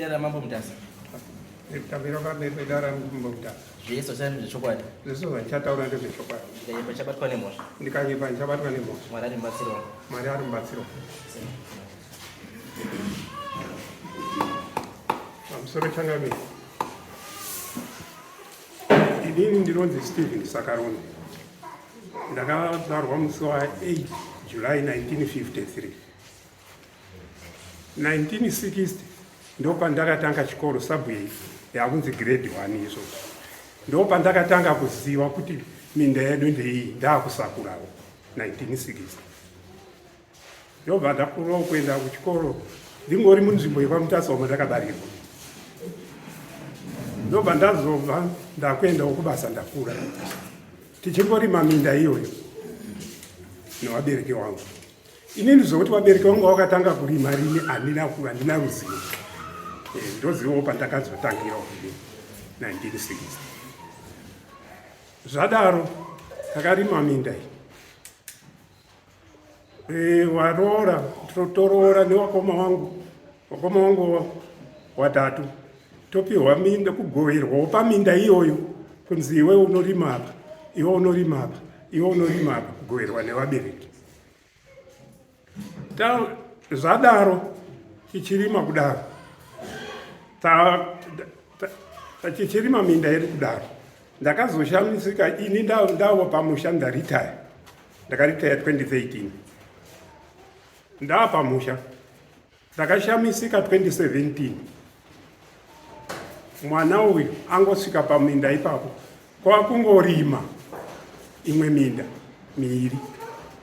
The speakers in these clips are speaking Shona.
Dare Mambo Mutasa. Ndikutambira pamberi pedare raMambo Mutasa. Zvese zvachataura ndezvechokwadi. Zvese zvandichataura ndezvechokwadi. Ndikanyepa ndichabatwa nemhosva. Ndikanyepa ndichabatwa nemhosva. Mwari ari mubatsiri wangu. Mwari ari mubatsiri wangu. Pamusoro changamire. Inini ndinonzi Stephen Sakaroni. Ndakazvarwa musi wa 8 July 1953. 1960 ndopandakatanga chikoro subway yakunzi grade 1 izvozvo ndopandakatanga kuziva kuti minda yedu ndeiyi ndaakusakurawo 1960 ndobva ndakurawo kuenda kuchikoro ndingori munzvimbo yekwamutasa umo ndakabarirwa ndobva ndazobva ndakuendawo kubasa ndakura tichingorima minda iyoyo nevabereki wangu Inini zvokuti vabereki vangu vakatanga kurima rini handina handina ruzivo. Eh, ndozivawo pandakazotangira ini 1960. Zvadaro takarima minda iyi. Eh, waroora toroora newakoma wangu wakoma wangu watatu topiwa minda kugoverwawo paminda iyoyo kunzi iwe unorima apa iwe unorima apa iwe unorima apa kugoverwa nevabereki Zvadaro tichirima kudaro tichirima minda yedu kudaro ndakazoshamisika ini ndava pamusha ndaritaya ndakaritaya 2013 ndava pamusha Ndakashamisika 2017 mwana uyu angosvika paminda ipapo kwakungorima imwe minda miiri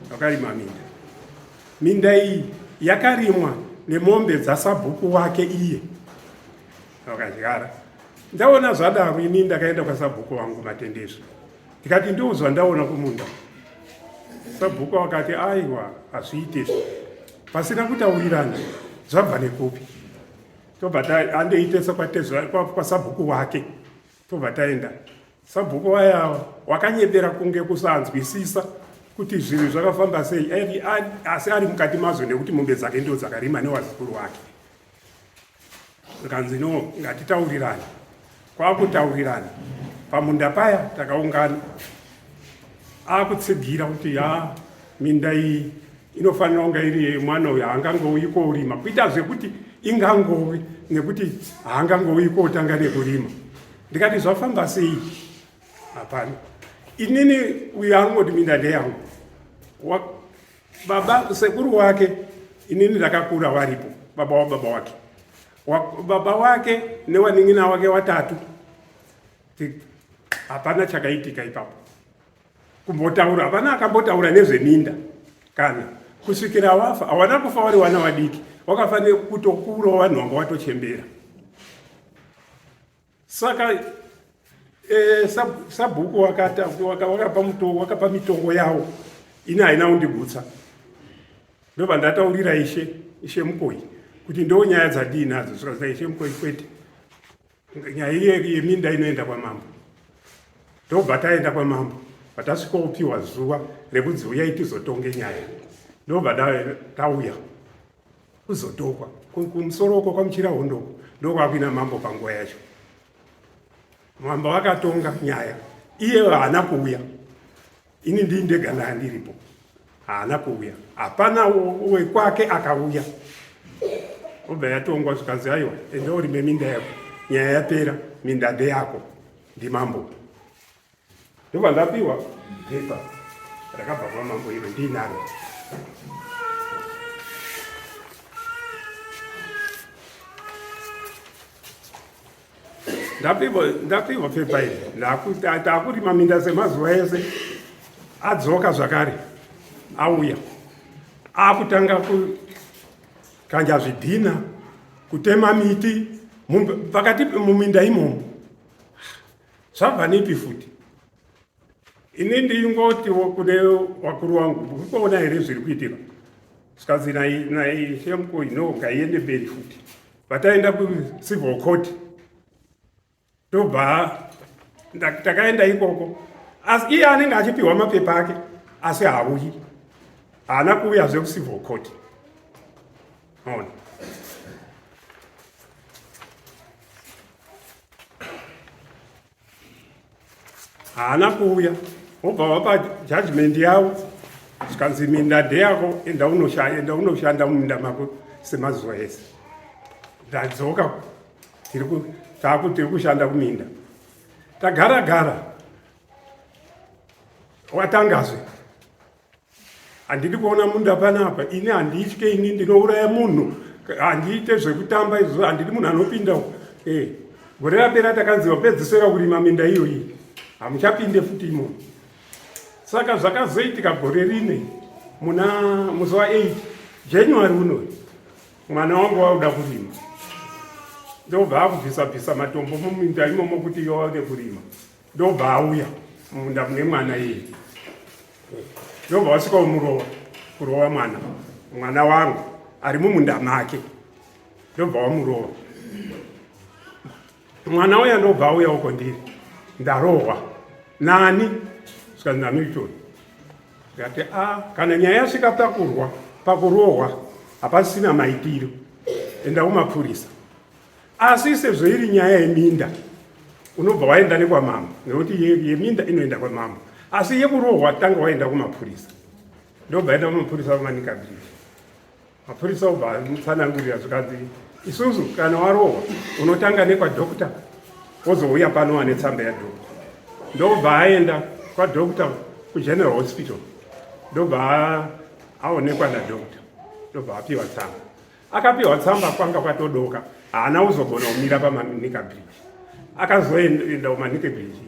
vakarima minda minda iyi yakarimwa nemombe dzasabhuku wake iye vakadyara ndaona zvadaro ini ndakaenda kwasabhuku wangu matendezvo ndikati ndiuzwa ndaona kumunda sabhuku akati aiwa hazviite izvi pasina kutaurirana zvabva nekupi tobva andoitesa kwasabhuku wake tobva taenda sabhuku waya wakanyebera kunge kusanzwisisa kuti zvinhu zvakafamba sei asi ari mukati mazvo nekuti mombe dzake ndo dzakarima newazukuru wake Zvikanzi no ngatitaurirane. Kwakutaurirana pamunda paya takaungana akutsigira kuti ya minda iyi inofanira kunge iri yemwana uyu haangangouyi kourima kuita zvekuti ingangovi nekuti haangangouyi kotanga nekurima ndikati zvafamba sei hapana inini uyu arungoti minda ndeyangu Baba sekuru wake inini ndakakura waripo baba wababa wake wa, baba wake newanin'ina wake watatu hapana chakaitika ipapo kumbotaura hapana akambotaura nezveminda kana kusvikira wafa hawana kufa wari wana wadiki wakafanira kutokura vanhu wanga watochembera Saka eh, sabhuku wakapa mitongo yawo ini haina kundigutsa ndobva ndataurira ishe ishe mukoyi kuti ndo nyaya dzandiinadzo zvikanzi ishe mukoyi kwete nyaya iye yeminda inoenda kwamambo ndobva taenda kwamambo vatasvikopiwa zuva rekunzi uyai tizotonge nyaya ndobva tauya kuzotokwa kumusoro uko kwamuchira hondo uko ndokwakuina mambo panguva yacho mambo akatonga nyaya iye haana kuuya ini ndii ndega ndaa ndiripo haana kuuya hapana wekwake akauya obva yatongwa zvikanzi aiwa enda urime minda yako nyaya yapera minda ndeyako ndimambo Ndobva ndapiwa pepa rakabva kwamambo iro ndiinaro. Ndapiwa pepa iri takurima minda semazuva ese adzoka zvakare auya akutanga kukanja zvidhina kutema miti pakati muminda imomo Zvabva nepi futi? Ini ndingotiwo kune wakuru wangu, muri kuona here zviri kuitika? Zvikanzi naishe mukoi no ngaiende mberi futi. Vataenda kucivil court ndobva takaenda ikoko asi iye anenge achipiwa mapepa ake asi haauyi haana kuuyazve kucivil court ona. Haana kuuya, wobva wapa judgment yavo, zvikanzi minda ndeyako, enda unoshanda, enda unoshanda muminda mako semazuva ese. Ndadzoka, tiri kushanda kuminda, tagara gara, watangazve handidi kuona munda panapa ini handitye ini ndinouraya munhu handiite zvekutamba izvo handidi munhu anopinda eh, gore rapera takanzi wapedzisira kurima minda iyoyi hamuchapinde futi imomo saka zvakazoitika gore rine muna musi wa 8 january uno mwana wangu wauda kurima ndobva akubvisa bvisa matombo muminda imomo kuti iwe waude kurima ndobva auya mumunda mune mwana iye ndobva wasvika umurova kurova mwana mwana wangu ari mumunda make ndobva wamurova mwana uya ndobva auya uko ndiri ndarohwa nani zvikanzi naMilton ndikati a ah, kana nyaya yasvika pakurwa pakurohwa hapasina maitiro enda kumapurisa Asi sezvo iri nyaya yeminda unobva waenda nekwamambo nekuti yeminda inoenda kwamambo asi yekurohwa tanga waenda kumapurisa ndobva enda kumapurisa kumanika bridge mapurisa obva amutsanangurira zvikanzi isusu kana warohwa unotanga nekwadokta wozouya pano wane tsamba yadokta ndobva aenda kwadokta kugeneral hospital ndobva aonekwa nadokta ndobva apiwa tsamba Akapiwa tsamba kwanga kwatodoka, haana kuzogona kumira paManika Bridge. Akazoenda kuManika Bridge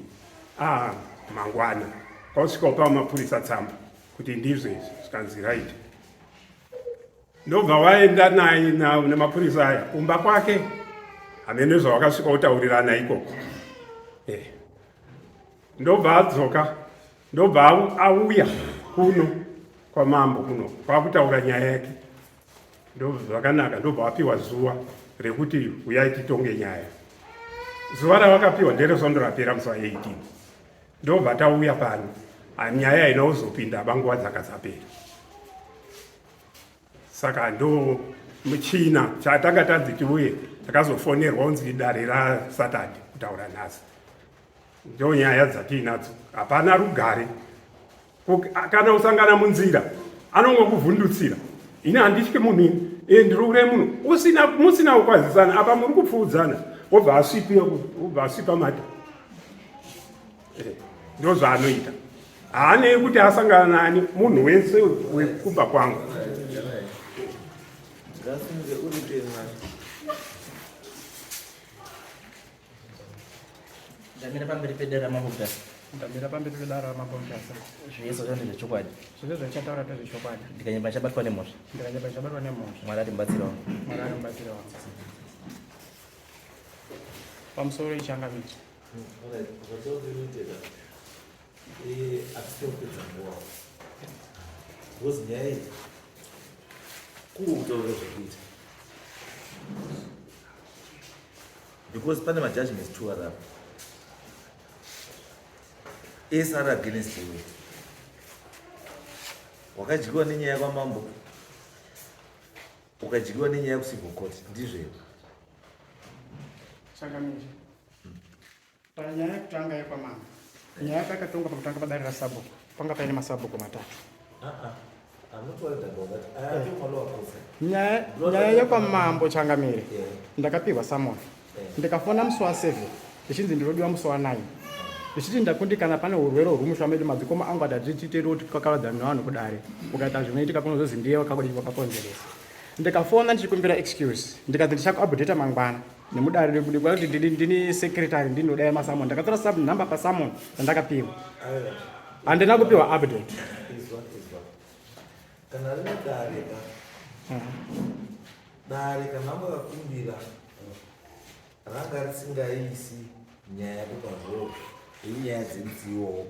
ah, mangwana kwausvika upa mapurisa tsamba kuti ndizvo izvi, zvikanzi right. Ndobva waenda naye nemapurisa aya kumba kwake, hameno zvawakasvika kutaurirana ikoko eh. Ndobva adzoka ndobva auya kuno kwamambo kuno kwakutaura nyaya yake ndozvakanaka ndobva wapiwa zuva rekuti uyai titonge nyaya zuva ravakapiwa nderesvondo rapera musi wa 18 ndobva tauya pano nyaya haina kuzopinda banguva dzakadzapera saka ndo muchina chatanga tanzi tiuye takazofonerwa unzi dare rasatade kutaura nhasi ndo nyaya dzatiinadzo hapana rugare kana usangana munzira anongokuvhundutsira ini handityi munhu ini e ndiri kurei munhu usina musina kukwazisana apa muri kupfuudzana wobva asvipi wobva asvipa mata eh, ndo zvaanoita haanei kuti asangana nani munhu wese wekubva kwangu Ndamira pamberi pedare raMambo Mutasa. Ndamira pamberi pedare raMambo Mutasa. Zvese zvandiri zvechokwadi. Zvese zvandichataura ndezvechokwadi. Ndikanyeba ndichabatwa nemhosva. Ndikanyeba ndichabatwa nemhosva. Mwari ari mubatsiri wangu. Mwari ari mubatsiri wangu. Pamusoro ichangamidza. Hatisi kupedza nguva. Because nyaya iyi kutaura zvekuita. Because pane majudgments two ari apa ese ari against iwe wakadyiwa nenyaya kwamambo ukadyiwa nenyaya kucivil court ndizvo here Changamire. Panyaya yekutanga yekwamambo, nyaya yakatongwa pakutanga padare rasabhuku, panga paine masabhuku matatu. Ah, ah. Nyaya yekwamambo changamire, ndakapihwa summon ndikafona musi wa 7 ndichinzi ndinodiwa musi wa 9 ndichiti ndakundikana pane urwere hwurumushwa medu madzikoma angu ati tiiteri kuti kakavadzana nevanhu kudare ukaita zvinoitika kunozozi ndiye wakakonzeresa ndikafona ndichikumbira excuse ndikati ndichakuupdata mangwana nemudare rekuti kwakuti ndini ndini secretary ndini ndodaya masamon ndakatora sub number pasamon randakapiwa handina kupiwa update kana rine dare ka dare kana makakumbira ranga risingaisi nyaya kuparoo inyaya dzemudziwowo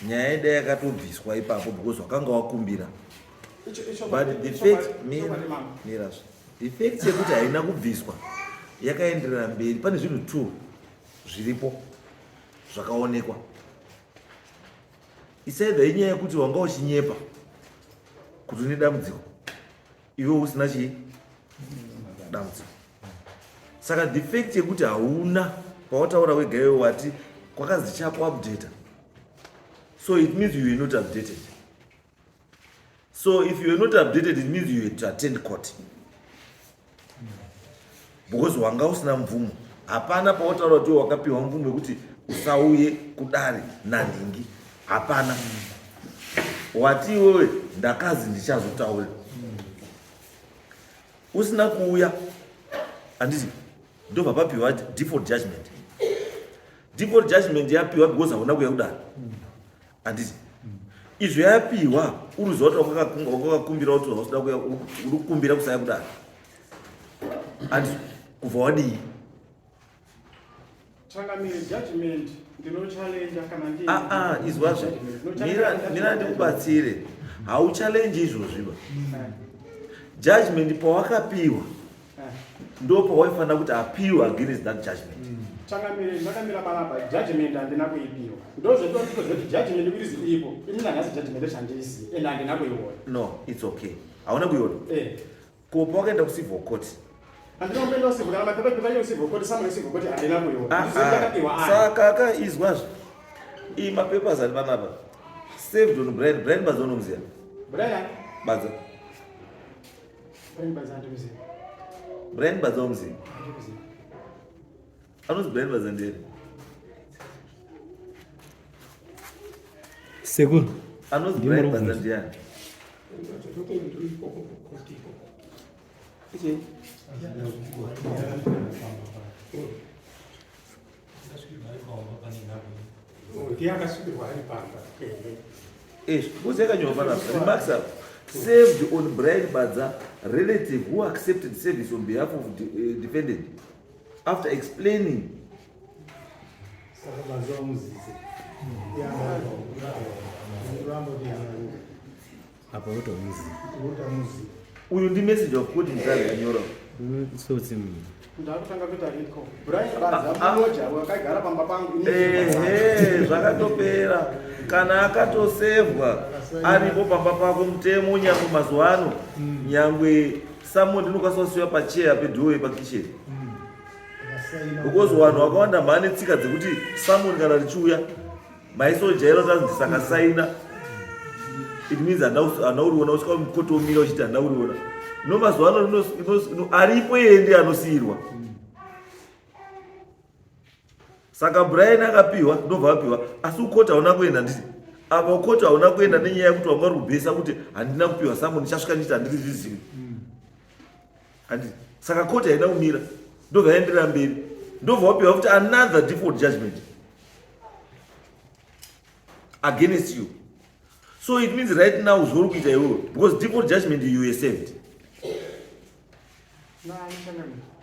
nyaya ida yakatobviswa ipapo because wakanga wakumbira but the fact mirazvo The fact yekuti haina kubviswa yakaenderera mberi pane zvinhu two zviripo zvakaonekwa isaidha inyaya yekuti wanga uchinyepa kuti une dambudziko iwe usina chii dambudziko saka the fact yekuti hauna pawataura wega iwe wati Kwakanzi chakuupdata. So it means you were not updated. So if you were not updated, it means you had to attend court. Because wanga usina mvumo. Hapana pawotaura kuti wakapiwa mvumo yekuti usauye kudare nanhingi. Hapana. Wati iwewe ndakazi ndichazotaura. Usina kuuya handiti ndobva papiwa default judgment. Default judgment yapiwa because hauna kuuya kudare. Handiti izvo yapiwa uri zuva kuti wakakumbira kuti hausida kuya uri kukumbira kusaya kudare. Handiti kubva wadii? Changamire, judgment ndinochallenge kana ndi Ah, ah, izwazve mira ndikubatsire. Hauchallenge izvozvi ba. Judgment pawakapiwa ndo pawaifanira kuti appeal against that judgment. Changamire, ndakamira panapa, judgment handina kuipiwa. Ndozvetotoziva kuti judgment kuti iripo. Ini nanhasi judgment chandisi ende handina kuiona. No, it's okay. Hauna kuiona. Eh. Ko pawakaenda kucivil court? Handina kumboenda kucivil, kana mapepa pepa yecivil court, summon yecivil court handina kuiona. Ah, Ndiziva ah. ndakapiwa ani. Saka ka izwazve. Iyi mapapers ari panapa. Saved on Brian. Brian Badza unomuziva? Brian? Badza. Brian Badza handimuzivi. Brian Badza unomuziva? Handimuzivi. Anonzi Brian Badza ndiye? Sekuru. Anonzi Brian Badza ndiani? Ndiye akasvikirwa ari pamba. Izvi, because yakanyorwa panapa. Remarks up. Saved on Brian Badza, relative who accepted service on behalf of the defendant after explaining. Apa utomuziva. Uyu ndi message of court mutare yanyora. Tsotsi munhu. Ndakutanga kuita recall. Brian Badza muloja wakagara pamba pangu. Ini Ehe, zvakatopera. Kana akatosevwa aripo pamba pako mutemo nyangwe mazuva ano nyangwe summon inokwanisa kusiwa pacheya pedoor pakitchen. Because vanhu vakawanda mhane tsika dzekuti summon kana richiuya maisojaira kuti anzi ndisakasaina. It means handina kuriona usvika mukoti womira uchiti handina kuriona. No mazuva ano aripo iye ndiye anosiyirwa. Saka Brian akapiwa ndobva apiwa asi ukoti hauna kuenda nditi apa ukoti hauna kuenda nenyaya yekuti wanga uri kubhesa kuti handina kupiwa summon ndichasvika ndichiti handiri zvizivi. Handiti saka koti haina kumira ndobva yaenderera mberi ndobva wapiwa futi another default judgment against you. So it means right now zvauri kuita iwewe because default judgment you were served.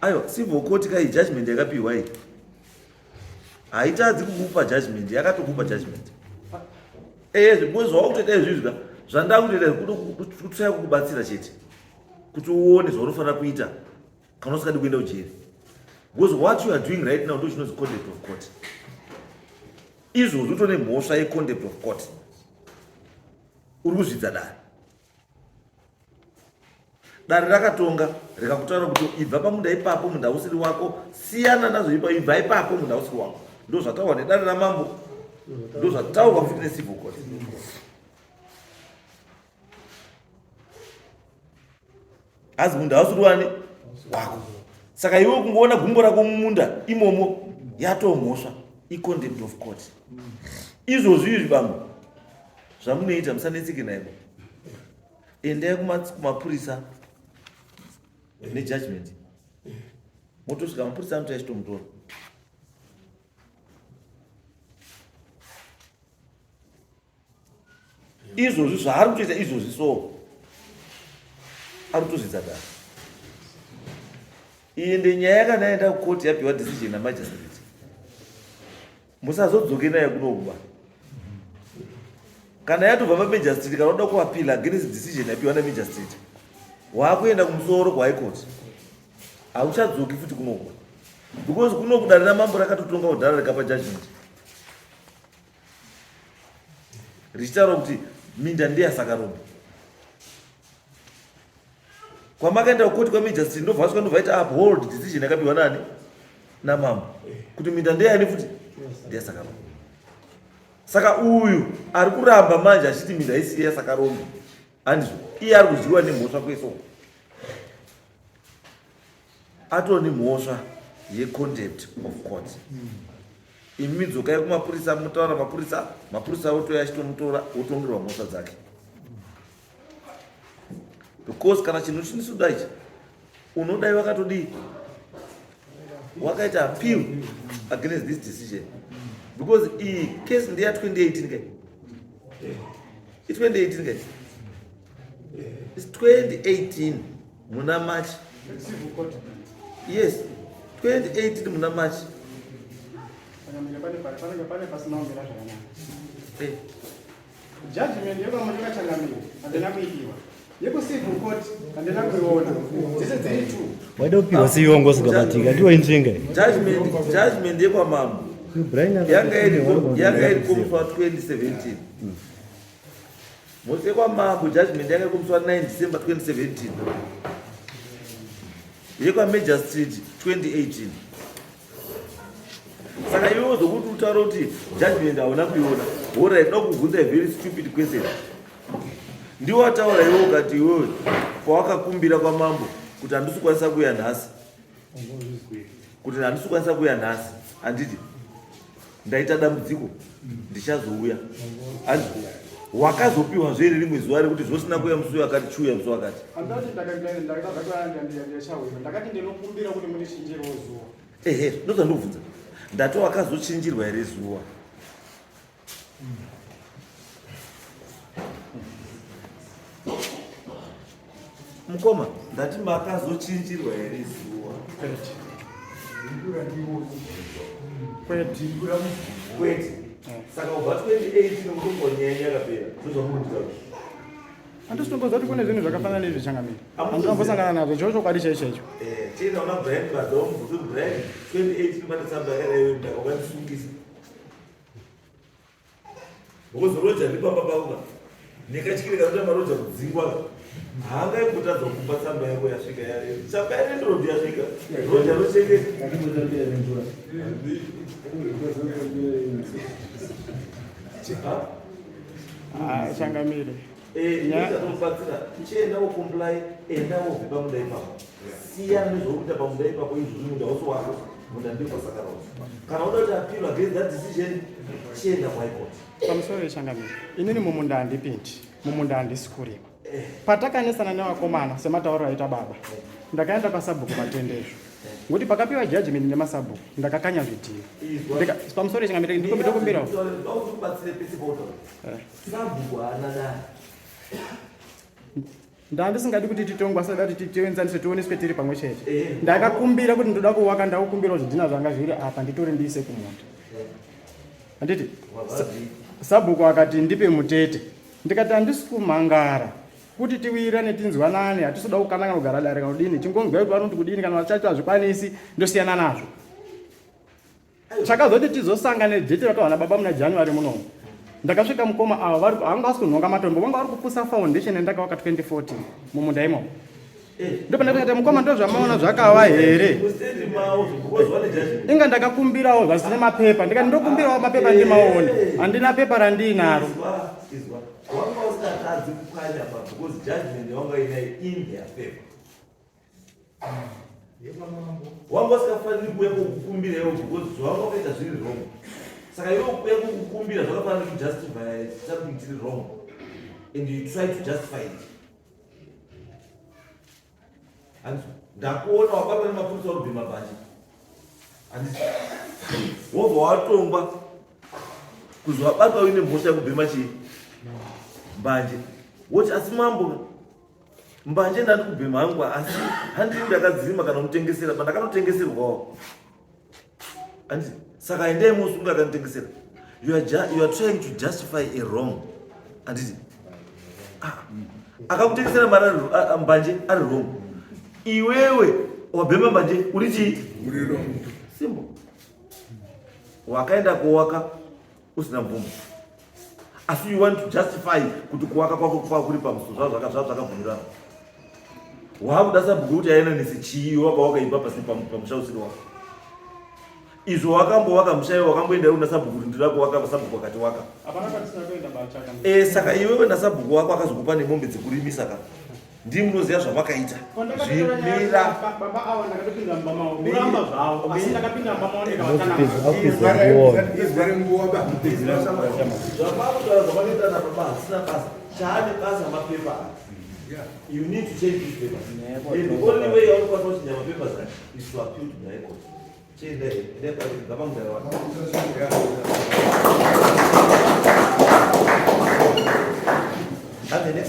Aiwa, civil court kai judgment yakapiwa iyi haitadzi kukupa judgment, yakatokupa judgment. Because zvawakutoita izvizvi ka zvandakutoita kutsvaya kukubatsira chete kuti uone zvaunofanira kuita kana usingadi kuenda kujeri. Because what you are doing right now ndo chinonzi contempt of court. Izvozvo utone mhosva yecontempt of court. Uri kuzvidza dare. Dare rakatonga rikakutaura kuti ibva pamunda ipapo, munda usiri wako, siyana nazvo ipa, ibva ipapo munda usiri wako. Ndo zvataurwa nedare ramambo, ndo zvataurwa futi necivil court. Asi munda usiri wani wako. Saka iwe kungoona gumbo rako mumunda imomo yatomhosva, icontempt of court. Izvozvi izvi bambo zvamunoita musanetseke naivo. Endai kumapurisa nejudgment. Motosvika mapurisa anoti achitomutora. Izvozvi zvaari kutoita izvozvi so ari kutozvidza dare. Ende nyaya kana yaenda kukoti yapiwa decision namagistrate, musazodzoke nayo kunokuba. Kana yatobva pamagistrate kana uda kuappeal against decision yapiwa namagistrate, waakuenda kumusoro kuhigh court, hauchadzoki futi kunokuba. Because kunoku dare ramambo rakatotonga kudhara rikapa judgment richitaura kuti minda ndeyaSakarombe. Kwamakaenda kukoti kwamagistrate ndobva vasvika ndobva vaita uphold decision yakapiwa nani namambo kuti minda ndeyani futi. NdeyaSakarombe. Saka uyu ari kuramba manje achiti minda isiri yaSakarombe. Handizvo. Iye ari kudyiwa nemhosva kwese uko. Atoni mhosva yecontempt of court. Imi dzokai kumapurisa mutaura mapurisa, mapurisa otoya achitomutora otongerwa mhosva dzake. Because kana chinhu chinisuda ichi unodai wakatodii wakaita appeal against this decision because iyi case ndeya 2018 kai i 2018 kai its 2018 muna march yes 2018 muna march hey. Judgment yekwaMunyika Changamire handina kuipiwa. Yekucivil court handina kuiona. Dzese dziri two. Waida kupiwa siyongo sikabatika ndiwo inzvinga. Judgment judgment yekwamambo. Yanga iri yanga iri kumusi wa 2017. Musi yekwamambo judgment yanga iri kumusi wa 9 December 2017. Yekwa Major Street 2018. Saka iwe wozokuti utaura kuti judgment hauna kuiona. Horai da kubvunza a very stupid question. Ndiwo wataura iwe ukati iwewe pawakakumbira kwamambo kuti handisi kukwanisa kuuya nhasi. Kuti handisi kukwanisa kuuya nhasi. Handiti ndaita dambudziko ndichazouya. Handiti wakazopiwa zve here rimwe zuva rekuti zvosina kuuya musi uyu akati chiuya musi wakati. Andati ndakati ndinokumbira kuti mundichinjirewo zuva. Ehe, ndozvandobvunza. Ndati wakazochinjirwa here zuva? Mukoma, ndati makazochinjirwa here zuva? Kwete. Kwete. Saka ubva 2018 mutongo nyaya yakapera. Ndozvamurikutaura. Handisitomboziva kuti kune zvinhu zvakafanana neizvi changamire. Handinombosangana nazvo choo chokwadi chaicho chaicho. Eh, chienda una Brian Badza womubvunze kuti Brian 2018 pane tsamba yakadai iwe ndaka wakandisungisa. Because roja ndipamba pako ka. Nekatyire kanoita maroja kudzingwa ka. Haangaimbotadza kukupa tsamba yako yasvika ya tsamba yalandlord yasvika. Roja rochengeta. Ah, changamire. Eh, inobatsira chienda wocomply enda wobve pamunda ipapo siyana nezvaukuita pamunda ipapo izvozvi munda wose wako munda ndekwasakarova kana uda kuti appeal against that decision chienda kuhigh court Pamusoro yechangamire. Inini mumunda handipindi. Mumunda handisi kurima. Patakanesana nevakomana sematauriro aita baba. Ndakaenda kwasabhuku Matendezvo. Ngokuti pakapiwa judgment nemasabhuku ndakakanya zvidhina. Ndika pamusoro yechangamire ndikumbirawo. Ndikubatsire pese pautaura. Sabhuku haana dare. Ndandisingadi kuti titongwe asi ndada kuti tienzanise tioneswe tiri pamwe chete. Eh. Ndakakumbira kuti ndoda kuvaka ndakukumbirawo zvidhina zvanga zviri apa nditore ndiise kumunda. Handiti? Sabhuku akati ndipe mutete. Ndikati handisi kumhangara kuti tiwirirane tinzwanane hatisi kuda kukana kana kugara dare kana kudini tingonzwa kuti vanoti kudini kana vachacho hazvikwanisi ndosiyana nazvo. Chakazoti tizosangane date rakawana baba muna January munomu. Ndakasvika mukoma ava vari vanga vasi kunhonga matombo vanga vari kupusa foundation yandakavaka 2014 mumunda imomo. Eh. Ndopandakati mukoma ndozvamaona zvakawa here? Inga ndakakumbirawo zvasina mapepa ndikati ndokumbirawo mapepa ndimaone. Handina pepa randiinaro. Wanga usingakadzi kupwanya pa because judgment yawanga inayo in their favor. Wanga usikafaniri kuuya kokukumbira iwe because zvawanga wakaita zviri wrong. Saka iwe kuuya kokukumbira zvakafanira kujustify something chiri wrong and you try to justify it. Handiti ndakuona wabatwa nemapurisa uri kubhema bhachi. Handiti wobva watongwa kuzi wabatwa uine mhosva yekubhema chii mbanje woti asi mambo Mbanje ndandi kubhema hangu asi handini ndakadzima kana kutengesera pandakatotengeserwawo. Anditi saka endai musunga akanditengesera. You are, you are trying to justify a wrong. Anditi ah, akakutengesera mari mbanje ari wrong. Iwewe wabhema mbanje uri chii? Uri wrong. Simple. Wakaenda kowaka usina mvumo. Asi you want to justify kuti kuwaka kwako kwava kuri pamuso zvava zvakabvumirana. Wakuda sabhuku kuti aenanise chii waka wakaimba pasi pamusha usiri wako. Izvo wakambowaka musha iwe wakamboenda iwe nasabhuku kuti ndinoda kuwaka sabhuku akati waka. Hapana kwatisina kuenda bachaka. Eh, saka iwewe nasabhuku wako akazokupa nemombe dzekurimisa ka. Ndii munoziva zvamakaita. Zvimira. Baba ava ndakatopinda mumba mavo. Kuramba zvavo. Asi ndakapinda mumba mavo ndikavatana. Izwa renguva ba. Zvamakutaura zvamakaita nababa hazvisina basa. Chaane basa mapepa aya. You need to change these papers. And the only way yaunokwanisa kuchinja mapapers aya is to appeal to the High Court. Chiendai, endai kwa ngavamudare wako. Have the next